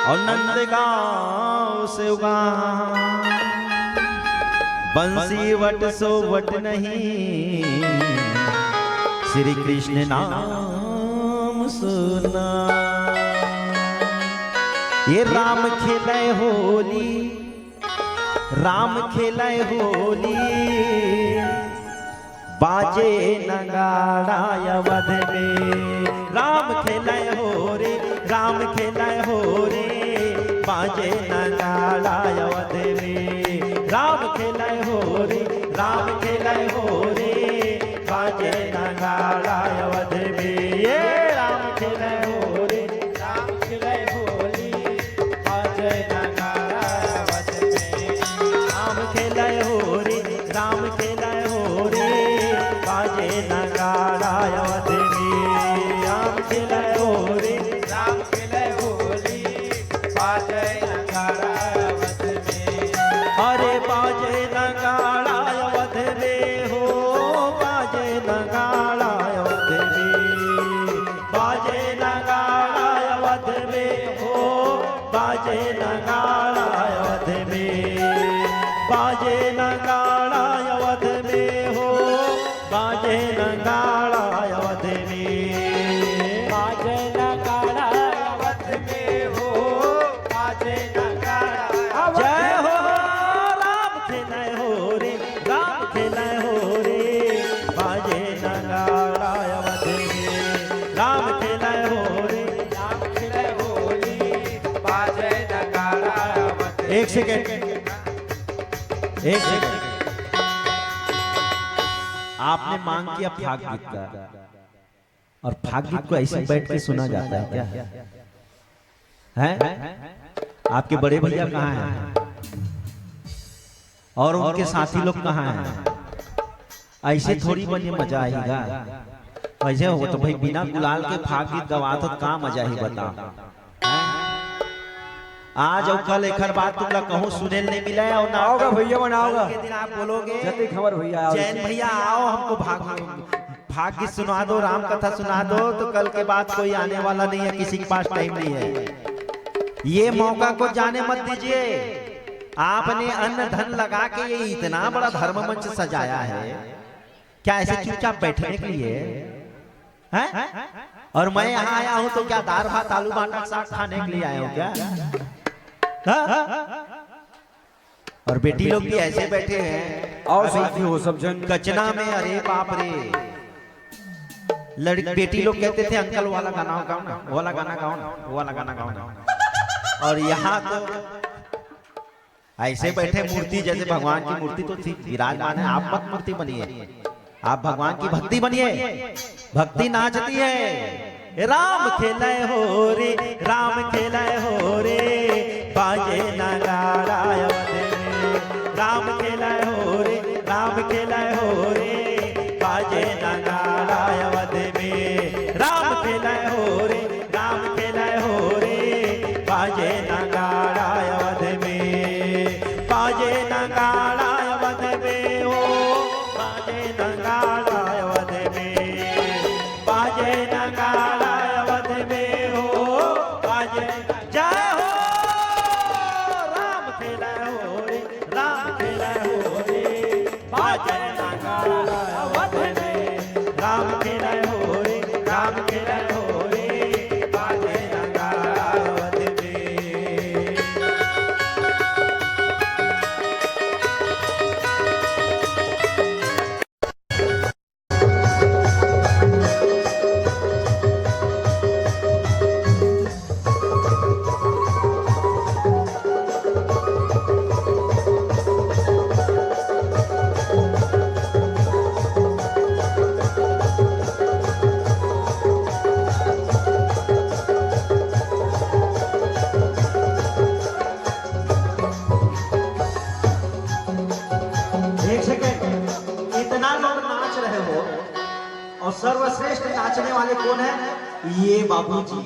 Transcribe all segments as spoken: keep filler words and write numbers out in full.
और नंदगांव से उगा बंसी वट सो वट नहीं, श्री कृष्ण नाम सुना। ये राम खेले होली, राम खेले होली, बाजे नगाड़ा अवध में। राम खेले होरी, राम खेले होरी, बाजे नगाड़ा अवध में। राम खेले होरी, राम खेले होरी, बाजे नगाड़ा अवध में। ये राम खेले होरी, राम खेले होली, बाजे नगाड़ा अवध में। राम खेले होरी, राम खेले होरी, बाजे नगाड़ा अवध में। राम खेले होरी, राम खेले होली, बाजे नगाड़ा अवध में। अरे बाजे नगाड़ा अवध में हो, बाजे नगाड़ा अवध में। बाजे नगाड़ा अवध में हो, बाजे नगाड़ा अवध में। बाजे नगाड़ा अवध में हो, बाजे नगाड़ा अवध में। बाजे नगाड़ा अवध में हो, बाजे नगाड़ा अवध में। जय हो, राम खेले होरी, राम खेले होरी, बाजे नगाड़ा अवध में। राम खेले होरी, राम खेले होरी, बाजे नगाड़ा अवध में। एक सेकंड, एक सेकंड। आपने मांग किया फाग गीत का, और फाग गीत को ऐसे बैठ के सुना जाता है क्या? हैं? आपके बड़े भैया कहाँ हैं? और उनके साथी लोग कहाँ हैं? ऐसे थोड़ी बने मजा आएगा। ऐसे हो तो भाई, बिना गुलाल के फाग गीत गवात हो, का मजा ही बताओ। आज अउ कल एखर बात तुमला कहूँ सुने ल नहीं मिला है, और ना आओगा भैया, मन आओगा। कल के दिन आप बोलोगे, जतिक हमर भैया आओ। जैन भैया आओ, हमको भाग, फाग गीत सुना दो, राम कथा सुना दो, तो कल के बाद कोई आने वाला नहीं है, किसी के पास टाइम नहीं है। ये मौका को जाने मत दीजिए। आपने अन्न धन लगा के ये इतना बड़ा धर्म मंच सजाया है, क्या ऐसे चुपचाप बैठने के लिए है? और मैं यहाँ आया हूँ तो क्या दाल भात आलू बांटा साग खाने के लिए आया हूँ क्या? हाँ? और बेटी लोग भी ऐसे बैठे हैं। आओ अभी साथी हो सब जन। कचना में, अरे बाप रे, लड़की बेटी लोग कहते थे, "अंकल, वो वाला गाना गाओ ना, वो वाला गाना गाओ ना, वो वाला गाना गाओ ना।" और यहाँ तो ऐसे बैठे मूर्ति, जैसे भगवान की मूर्ति तो थी, विराजमान है। आप मत मूर्ति बनिए, आप भगवान की भक्ति बनिए। भक्ति नाचती है। राम खेले होरी, राम खेले होरी, बाजे नगाड़ा अवध में। राम खेले होरी, राम खेले होरी, बाजे नगाड़ा अवध में। राम खेले होरी, राम खेले होरी, बाजे नगाड़ा अवध में। बाजे नगाड़ा अवध में हो, बाजे नगाड़ा अवध में। बाजे नगाड़ा अवध में हो, बाजे। जय हो, राम खेले होरी, राम खेले होरी, बाजे नगाड़ा अवध में। राम खेले होरी, राम खेले होरी, बाजे नगाड़ा अवध में। एक सेकंड, इतना लोग नाच रहे हो और सर्वश्रेष्ठ नाचने वाले कौन है? ये बाबूजी,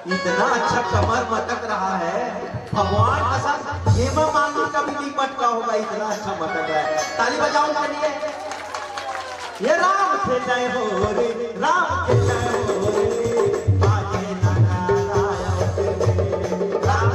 इतना अच्छा कमर मटक रहा है, भगवान कसम हेमा मालिनी का भी नहीं मटका होगा, इतना अच्छा मटक रहा है। ताली बजाओ उनके लिए। ये राम खेले होरी, राम खेले होरी, बाजे नगाड़ा अवध में। राम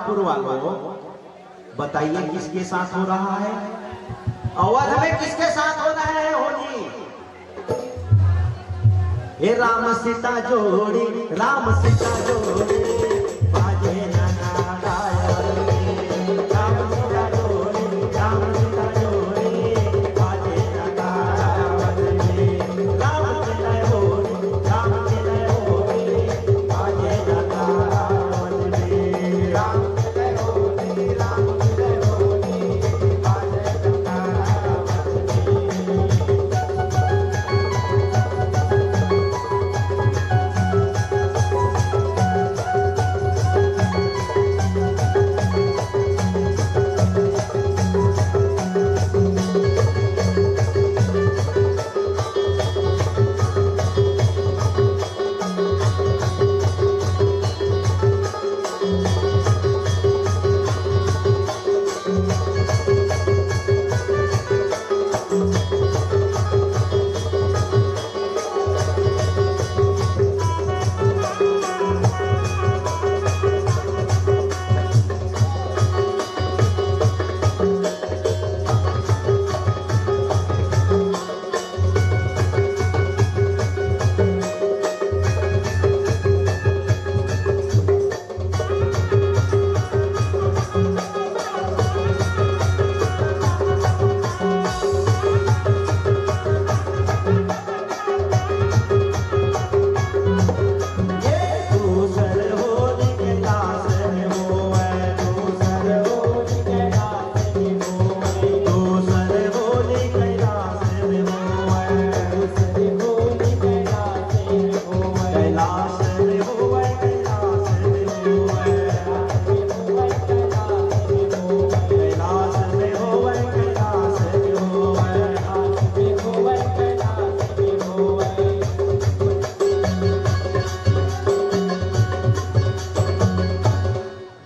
वालों, बताइए, किसके साथ हो रहा है? अवध में किसके साथ हो रहा है होली? हे राम सीता जोड़ी, राम सीता जोड़ी, बाजे ना नारायण। राम सीता जोड़ी, राम सीता जोड़ी, बाजे ना नारायण। राम सीता जोड़ी, राम सीता जोड़ी, बाजे ना नारायण। राम सीता जोड़ी, राम सीता जोड़ी, बाजे ना नारायण।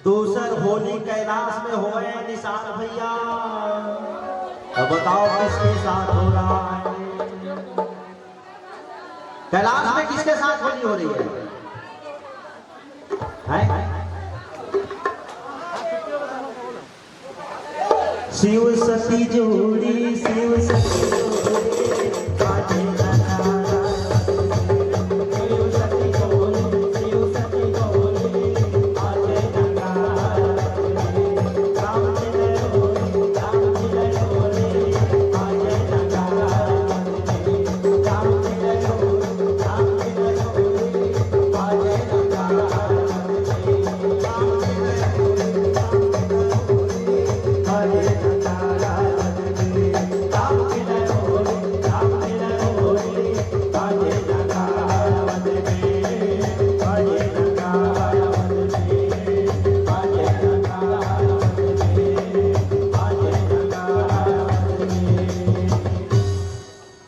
दूसर होली कैलाश में होए निशान भैया, अब बताओ किसके साथ हो रहा है? कैलाश में किसके साथ होली हो रही है? हैं? शिव सती जोड़ी, शिव सती जोड़ी, बाजे ना नारायण। शिव सती जोड़ी, शिव सती जोड़ी, बाजे ना नारायण। राम जी ने जोड़ी, राम जी ने जोड़ी, बाजे ना नारायण।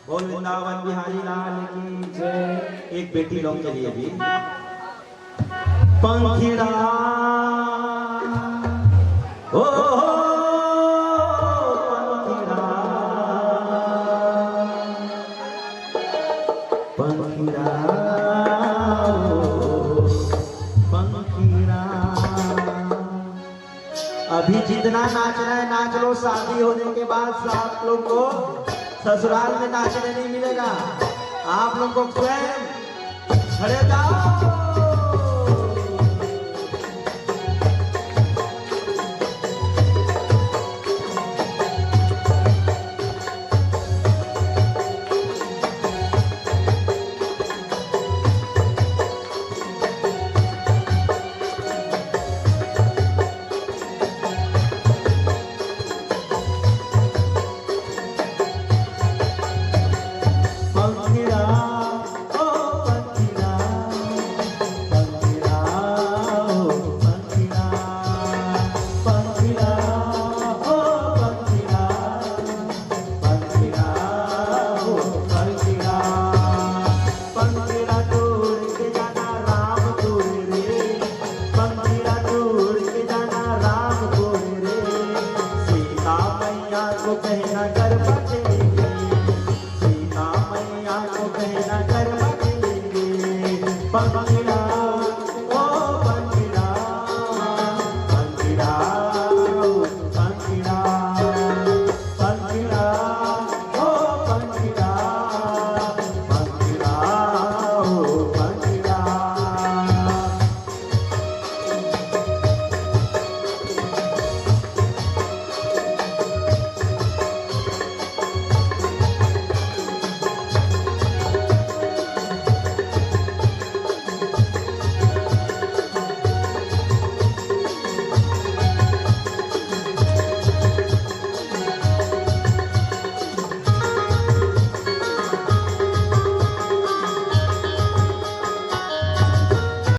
बोल वृंदावन बिहारी लाल की जय। एक बेटी लोग के लिए भी। पंखिड़ा, ओ हो, पंखिड़ा, पंखिड़ा, ओ, पंखिड़ा। अभी जितना नाचना है नाच लो, शादी होने के बाद आप लोग को ससुराल में नाचने नहीं मिलेगा। आप लोग को स्वयं खड़े हो जाओ।